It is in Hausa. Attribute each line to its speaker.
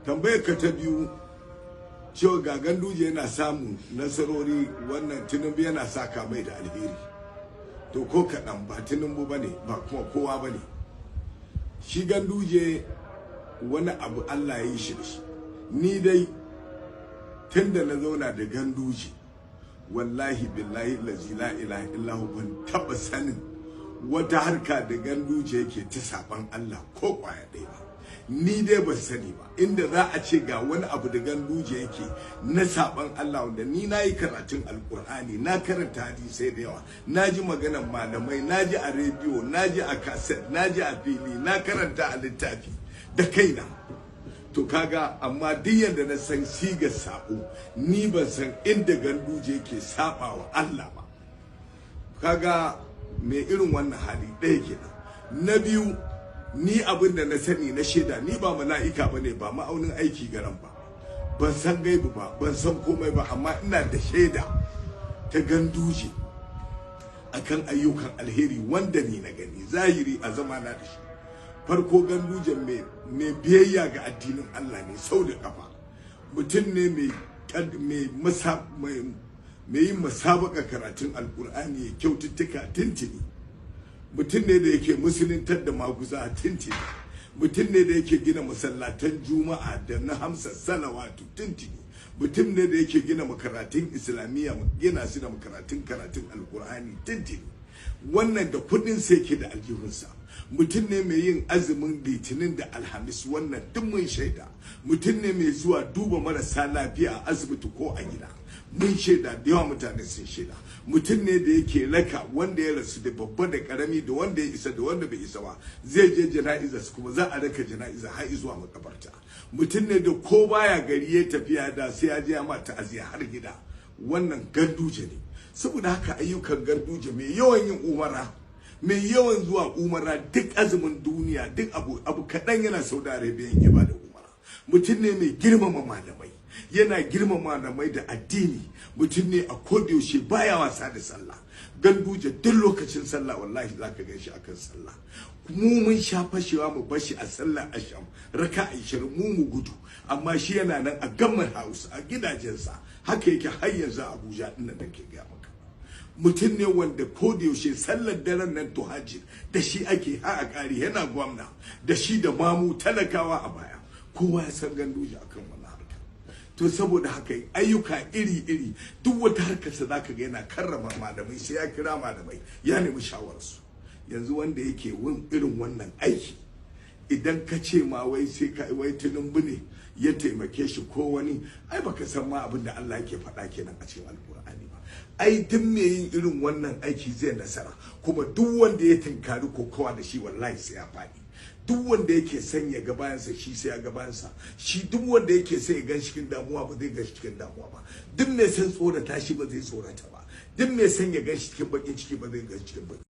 Speaker 1: Tambayar ka ta biyu, cewa ga Ganduje yana samu nasarori, wannan Tinubu yana saka mai da alheri. To ko kaɗan ba Tinubu ba ne, ba kuma kowa ba ne. Shi Ganduje wani abu Allah ya yi shi da shi. Ni dai tun da na zauna da Ganduje, wallahi billahi lazi la ilaha illahu, ban taɓa sanin wata harka da Ganduje yake ta saban Allah ko kwaya ɗaya ba. Ni dai ban sani ba inda za a ce ga wani abu da Ganduje yake na saban Allah, wanda ni na yi karatun Alkur'ani, na karanta hadisai da yawa, na ji maganan malamai, na ji a rediyo, na ji a kaset, na ji a fili, na karanta a littafi da kaina. To kaga, amma duk yanda na san sigar sabo, ni ban san inda Ganduje yake saba wa Allah ba. Kaga mai irin wannan hali ɗaya kenan. Na biyu, ni abin da na sani na shaida, ni ba mala'ika ba ne, ba ma'aunin aiki garan ba, ban san gaibu ba, ban san komai ba, amma ina da shaida ta Ganduje akan ayyukan alheri wanda ni na gani zahiri a zamana da shi. Farko, Ganduje mai biyayya ga addinin Allah ne sau da kafa. Mutum ne mai yin musabaka karatun Alkur'ani, ya kyaututtuka tintini. Mutum ne da yake musuluntar da maguza tintini. Mutum ne da yake gina masallatan Juma'a da na hamsa salawatu tintini. Mutum ne da yake gina makarantun Islamiyya, gina su da makarantun karatun Alkur'ani tintini. Wannan da kudin sa yake da aljihunsa. Mutum ne mai yin azumin Litinin da Alhamis, wannan duk mun shaida. Mutum ne mai zuwa duba marasa lafiya a asibiti ko a gida, mun shaida, da yawa mutane sun shaida. Mutum ne da yake raka wanda ya rasu, da babba da karami, da wanda ya isa da wanda bai isa ba, zai je jana'iza, kuma za a raka jana'iza har zuwa makabarta. Mutum ne da ko baya gari ya tafiya da sai ya je ya ma ta'aziya har gida. Wannan Ganduje ne. Saboda haka ayyukan Ganduje, mai yawan yin umara, mai yawan zuwa umara duk azumin duniya, duk abu kaɗan yana Saudi Arabia ya ba da umara. Mutum ne mai girmama malamai, yana girmama malamai da addini. Mutum ne a kodayaushe baya wasa da sallah. Ganduje duk lokacin sallah wallahi zaka gan shi akan sallah. Mu mun sha fashewa mu bashi a sallah asham raka 20, mu gudu, amma shi yana nan a Gamman House, a gidajensa haka yake har yanzu a Abuja din nan ke ga maka. Mutum ne wanda kodayaushe sallar daren nan tuhajir da shi ake har a ƙari, yana gwamna da shi da mamu talakawa a baya. Kowa ya san Ganduje akan wannan harka. To saboda haka ayyuka iri-iri, duk wata harkarsa zaka ga yana karrama malamai, sai ya kira malamai ya nemi shawararsu. Yanzu wanda yake irin wannan aiki, idan ka ce ma wai sai ka wai Tinubu ne ya taimake shi ko wani, ai baka san ma abin da Allah yake faɗa kenan a cikin Alkur'ani ba. Ai duk mai yin irin wannan aiki zai nasara, kuma duk wanda ya tinkari kokawa da shi wallahi sai ya faɗi. Duk wanda yake son ya ga bayansa, shi sai ya ga bayansa. Shi duk wanda yake son ya gan cikin damuwa, ba zai gan cikin damuwa ba. Duk mai son tsorata shi, ba zai tsorata ba. Duk mai son ya gan cikin bakin ciki, ba zai gan cikin bakin